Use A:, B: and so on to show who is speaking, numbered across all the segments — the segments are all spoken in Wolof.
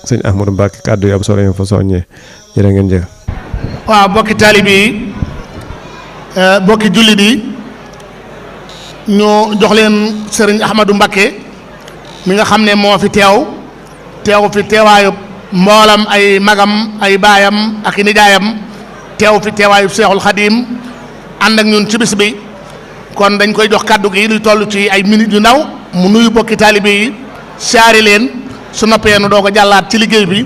A: sëñ Ahmadou Mbacke kàddu yi am solo yi fa soññee jërë ngeen jëf.
B: waaw bokki taalibe yi bokki jullit yi ñu jox leen sëriñ Ahmadou Mbacke mi nga xam ne moo fi teew fi teewaayu mboolam ay magam ay baayam ak i nijaayam teew fi teewaayu Seexul Xadiim ànd ak ñun ci bis bi kon dañ koy jox kàddu gi luy toll ci ay minutes yu ndaw mu nuyu bokki taalibe yi saari leen su noppee nu doo ko jàllaat ci liggéey bi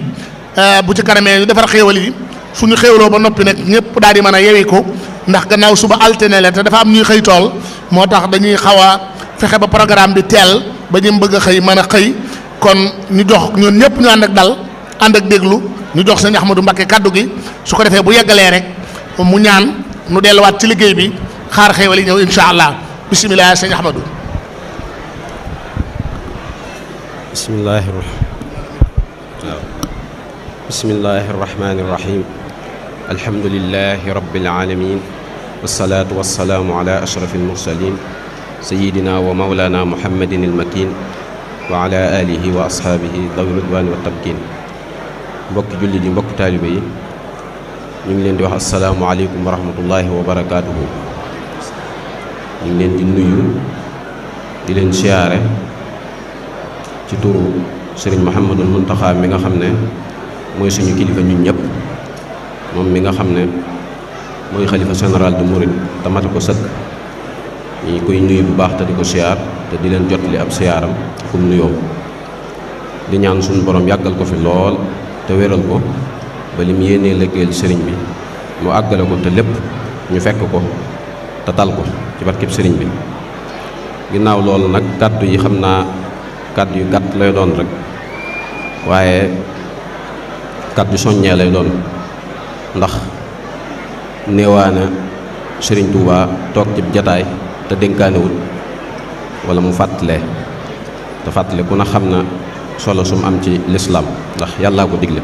B: bu ci kanamee ñu defar xéewal yi suñu xéewloo ba noppi nag ñëpp daal di mën a yewi ko ndax gannaaw suba altine la te dafa am ñuy xëy tool moo tax dañuy xaw a fexe ba programme bi teel ba ñu bëgg a xëy mën a xëy kon ñu jox ñun ñëpp ñu ànd ak dal ànd ak déglu ñu jox sëñ Ahmadou Mbacke kaddu gi su ko defee bu yeggalee rek mu ñaan nu delluwaat ci liggéey bi xaar xéewal yi ñëw incha allah bisimilah sëñ Ahmadou.
C: bismillahi irrahmani irrahim alhamdulilahi rabbil alamin wasalaatu wasalaamu ala ashraf almursalin sayidina wa maulana muhammadin almakin wa ala alihi wa ashaabihi dawi ridwani wa tabkin mbokki jullit yi mbokki taalibe yi ñu ngi leen di wax asalaamu aleykum wa rahmatullahi wa barakatuhu ñu ngi leen di nuyu di leen siyaare ci turu sëriñ Mouhamadul Muntaxa mi nga xam ne mooy suñu kilifa ñun ñëpp moom mi nga xam ne mooy xalifa général du Mouride te mate ko sëkk ñi koy nuyu bu baax te di ko siyaar te di leen jotali ab siyaaram fu mu nuyoo di ñaan suñu borom yàggal ko fi lool te wéral ko ba lim yéenee liggéeyal sëriñ bi mu àggale ko te lépp ñu fekk ko te tal ko ci barkeb sëriñ bi ginnaaw loolu nag kàddu yi xam naa kàddu yu gàtt lay doon rek waaye kàddu soññee lay doon ndax néewaana sëriñ Touba toog ci jataay te dénkaanewut wala mu fàttalee te fàttale ku ne xam na solo sum am ci lislaam ndax yàllaa ko digle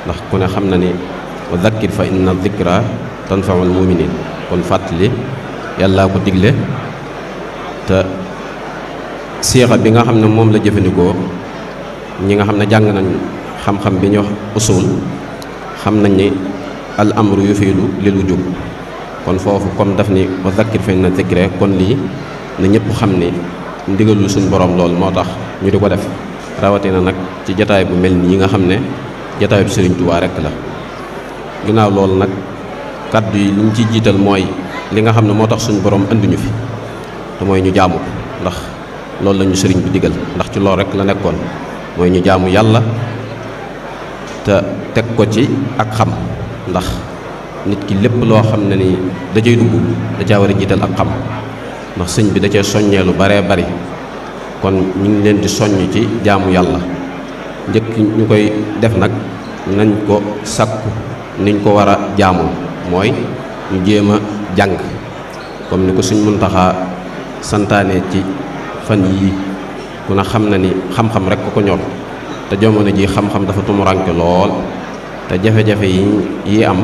C: ndax ku ne xam na ni wa dhakkir fa inna dhikra tanfaul muminin kon fàttali yàllaa ko digle te siixa bi nga xam ne moom la jëfandikoo ñi nga xam ne jàng nañ xam-xam bi ñu wax usul xam nañ ni al amru yufiidu lil wujub kon foofu comme daf ni wa zakkir fa inna zikra kon lii na ñëpp xam ni ndigalul suñ borom lool moo tax ñu di ko def rawatina nag ci jataay bu mel nii nga xam ne jataay bu Sëriñ Tuubaa rekk la ginnaaw loolu nag kàddu yi li ñu ciy jiital mooy li nga xam ne moo tax suñ borom anduñu fi te mooy ñu jaamu ko ndax loolu la ñu sëriñ bi digal ndax ci loolu rek la nekkoon mooy ñu jaamu yàlla te teg ko ci ak xam ndax nit ki lépp loo xam ne ni da cay dugg da caa war a jiital ak xam ndax sëñ bi da cee soññee lu baree bari kon ñu ngi leen di soññ ci jaamu yàlla njëkk ñu koy def nag nañ ko sakku niñ ko war a jaamoo mooy ñu jéem a jàng comme ni ko Sëñ Muntaxa santaane ci fan yii ku na xam na ni xam-xam rek ko ñor te jamono ji xam-xam dafa tumuranke lool te jafe-jafe yi am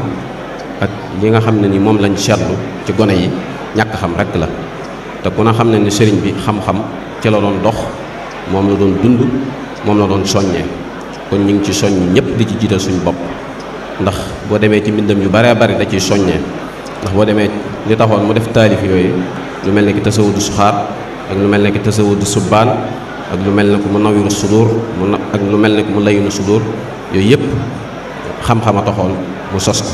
C: ak li nga xam ne ni moom lañ seetlu ci gone yi ñàkk xam rek la te ku na xam ne ni sëriñ bi xam-xam ci la doon dox moom la doon dund moom la doon soññee kon ñu ngi ci soññ ñëpp di ci jiital suñu bopp ndax boo demee ci mbindam yu baree bari da ciy soññee ndax boo demee li taxoon mu def taalif yooyu lu mel ne ki tasawudu suxaar ak lu mel ne ki tasawudu subbaan ak lu mel ne ko mu nawiru sudur ak lu mel ne ko mu layinu sudur yooyu yëpp xam-xama taxoon mu sos ko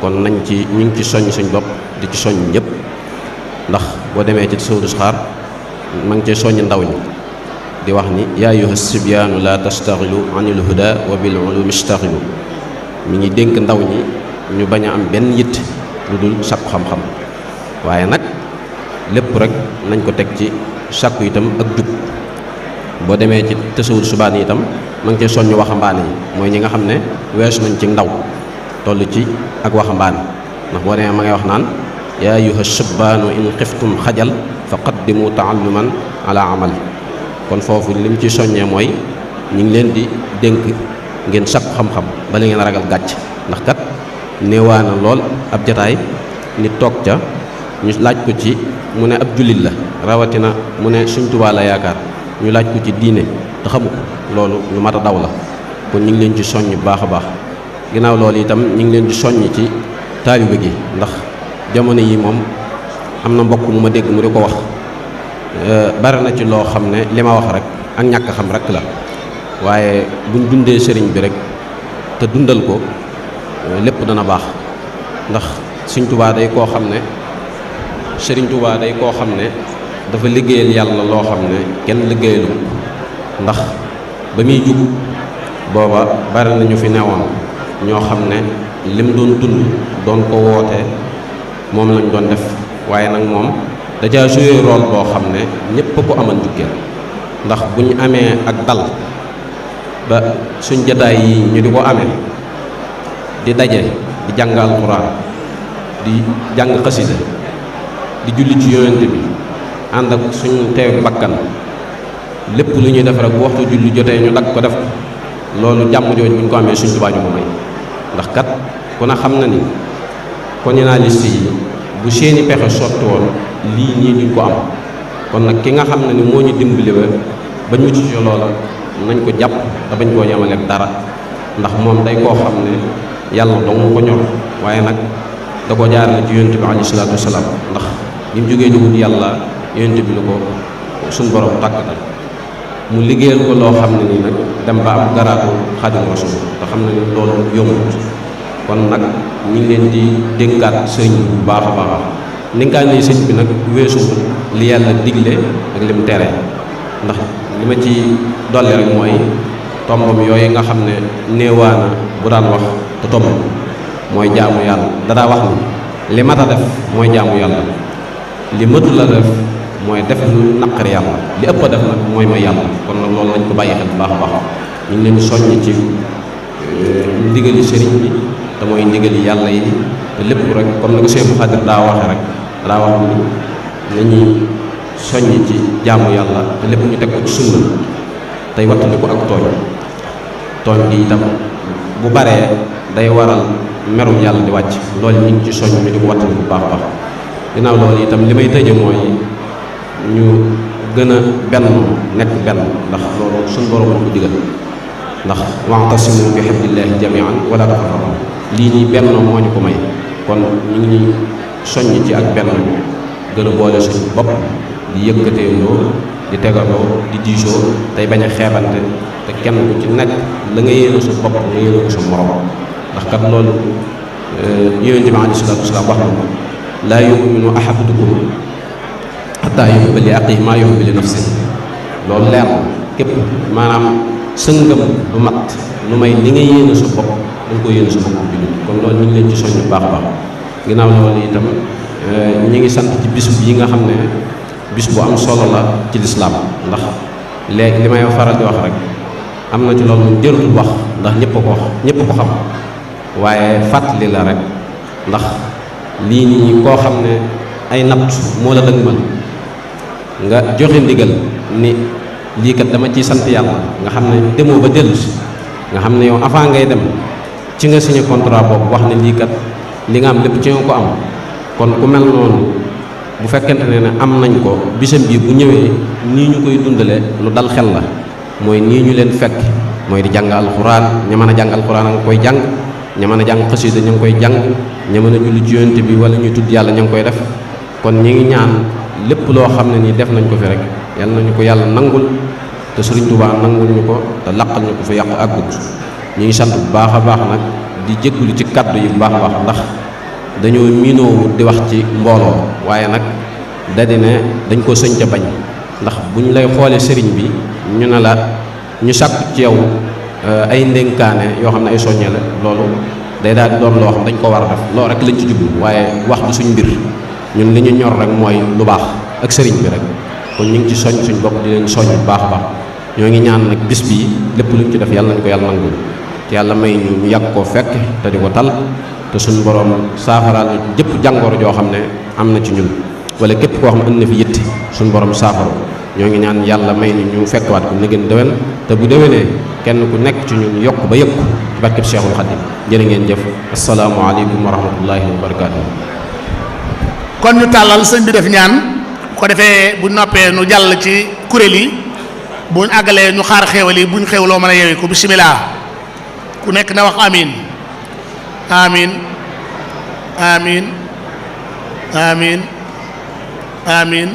C: kon nañ ci ñu ngi ci soññ suñ bopp di ci soññ ñëpp ndax boo demee ci tasawudu suxaar ma ngi cee soññ ndaw ñi di wax ni yaa ayyuha sibyaanu la tastaxilu anil huda wa bil ulumi istaxilu mi ngi dénk ndaw ñi ñu bañ a am benn yitt lu dul sakku xam-xam waaye nag lépp rek nañ ko teg ci sakku itam ak jub boo demee ci tasawul subaan yi itam ma ngi cee soññ waxambaane yi mooy ñi nga xam ne weesu nañ ci ndaw toll ci ak waxambaane ndax boo demee ma ngay wax naan yaa ayyuha shubaanu in xiftum xajal fa qaddimu taalluman ala amal kon foofu li mu ci soññee mooy ñu ngi leen di dénk ngeen sakku xam-xam bala ngeen ragal gàcc ndax kat néewaana lool ab jataay nit toog ca ñu laaj ko ci mu ne ab jullit la rawatina mu ne Sëñ Tuubaa la yaakaar ñu laaj ko ci diine te xamu ko loolu lu mat a daw la kon ñu ngi leen ci soññ bu baax a baax ginnaaw loolu itam ñu ngi leen di soññ ci taalibe gi ndax jamono yi moom am na mbokk mu ma dégg mu di ko wax bari na ci loo xam ne li ma wax rek ak ñàkk xam rek la waaye buñ dundee sëriñ bi rek te dundal ko lépp dana baax ndax Sëriñ Tuubaa day koo xam ne Sëriñ Tuubaa day koo xam ne dafa liggéeyal yàlla loo xam ne kenn liggéeyalu ndax ba muy jug booba bari nañu fi newoon ñoo xam ne lim doon dund doon ko woote moom lañ doon def waaye nag moom dajaa joué rôle boo xam ne ñépp a ko amal njukkeel ndax bu ñu amee ak dal ba suñ jataay yi ñu di ko amee di daje di jàng alxuraan di jàng xasida di julli ci yonent bi ànd ak suñ teew bakkan lépp lu ñuy def rek bu waxtu julli jotee ñu dagg ko def loolu jàmm jooju bu ñu ko amee Sëriñ Tuubaa ñu ko may ndax kat ku ne xam na ni communaliste yi bu seeni pexe sotti woon lii nii duñ ko am kon nag ki nga xam ne ni moo ñu dimbali ba ñu ci loola nañ ko jàpp te bañ koo yemaleeg dara ndax moom day koo xam ne yàlla dong ko ñor waaye nag da ko jaarale ci yonent bi alayhi salaatu wasalaam ndax bi mu jógee jógut yàlla yonent bi lu ko suñ borom tàkkatal mu liggéeyal ko loo xam ne nii nag dem ba am garaatu Xaadimu Rasuul te xam ne ni loolu yombut kon nag ñi ngi leen di dénkaat sëriñ bi bu baax a baax ndénkaan lay sëñ bi nag weesu li yàlla digle ak lim tere ndax li ma ci dolli rek mooy tombam yooyu nga xam ne néewaana bu daan wax te tomb mooy jaamu yàlla dadaa wax ni li mat a def mooy jaamu yàlla li mëtu la def mooy def lu naqari yàlla li ëpp a def nag mooy may yàlla kon nag loolu lañ ko bàyyi xel bu baax a baax ñu ngi leen di soññ ci ndigali sëriñ bi te mooy ndigali yàlla yi te lépp rek comme ni ko Cheikh Khadir daa waxe rek daa wax ni nañuy soññ ci jaamu yàlla te lépp ñu teg ko ci sunna tey wattandiku ak tooñ gi itam bu baree day waral merum yàlla di wàcc loolu ñu ngi ci soññ ñu di ko wattandiku bu baax a baax ginnaaw loolu itam li may tëje mooy ñu gën a benn nekk benn ndax loolu suñ borom ko digal ndax wa'tasimu bi hablillahi jami'an wala tafarraqu lii nii benn moo ñu ko may kon ñu ngi soññ ci ak benn gën a boole suñu bopp di yëkkateendoo di tegaloo di diisoo tey bañ a xeebante te kenn ku ci nekk la nga yéene sa bopp nga yéene ko sa morom ndax kat loolu yonent bi alayhi salaatu wasalaam wax na laa yu'minu ahadukum hattaa yuhibba li axiihi maa yuhibbu li nafsihi loolu leer na képp maanaam sëngam du mat lu may li nga yéene sa bopp da nga ko yéene sa bopp jullit kon loolu ñu ngi leen ci soññ bu baax a baax ginnaaw loolu itam ñi ngi sant ci bis yi nga xam ne bis bu am solo la ci lislaam ndax léegi li may faral di wax rek am na ci loolu moom jërutul wax ndax ñëpp a ko wax ñëpp ko xam waaye fàttali la rek ndax lii nii koo xam ne ay natt moo la dëgmal nga joxe ndigal ni lii kat dama ciy sant yàlla nga xam ne demoo ba dellu si nga xam ne yow avant ngay dem ci nga signé contrat boobu wax ne lii kat li nga am lépp ci nga ko am kon ku mel noonu bu fekkente ne am nañ ko bisam bii bu ñëwee nii ñu koy dundale lu dal xel la mooy nii ñu leen fekk mooy di jàng alxuraan ña mën a jàng alxuraan a nga koy jàng ña mën a jàng xasida ña ngi koy jàng ña mën a julli ci yonent bi wala ñuy tudd yàlla ña ngi koy def kon ñi ngi ñaan lépp loo xam ne nii def nañ ko fi rek yal nañu ko yàlla nangul te Sëriñ Tuubaa nangul ñu ko te laqal ñu ko fi yàq àggut ñu ngi sant bu baax a baax nag di jéggulu ci kaddu yi bu baax a baax ndax dañoo miinoo di wax ci mbooloo waaye nag dadi ne dañ ko sëñ ca bañ ndax bu ñu lay xoolee sëriñ bi ñu ne la ñu sàkku ci yow ay ndénkaane yoo xam ne ay soññe la loolu day daal di doon loo xam dañ ko war a def loolu rek lañ ci jublu waaye wax du suñ mbir ñun li ñu ñor rek mooy lu baax ak sëriñ bi rek kon ñu ngi ci soñ suñ bopp di leen soñ bu baax a baax ñoo ngi ñaan nag bis bii lépp luñ ci def yàlla nañ ko yàlla nangul te yàlla may ñu yàgg koo fekk te di ko tal te suñ borom saafaraal ñu jëpp jàngoro joo xam ne am na ci ñun wala képp koo xam ne ënd na fi yitti suñ borom saafara ñoo ngi ñaan yàlla may ni ñu fekkwaat ko nëgën déwén te bu déwénee kenn ku nekk ci ñun yokk ba yëkku ci barkeb Cheikhul Khadim jërë ngeen jëf asalaamaaleykum wa rahmatullahi wa barakaatu.
B: kon ñu tàllal sëñ bi def ñaan ko defee bu noppee nu jàll ci kuréel yi buñ àggalee ñu xaar xéewal yi buñ xéewloo mën a yeewee ko bisimilah. ku nekk na wax amin amin amin amin amin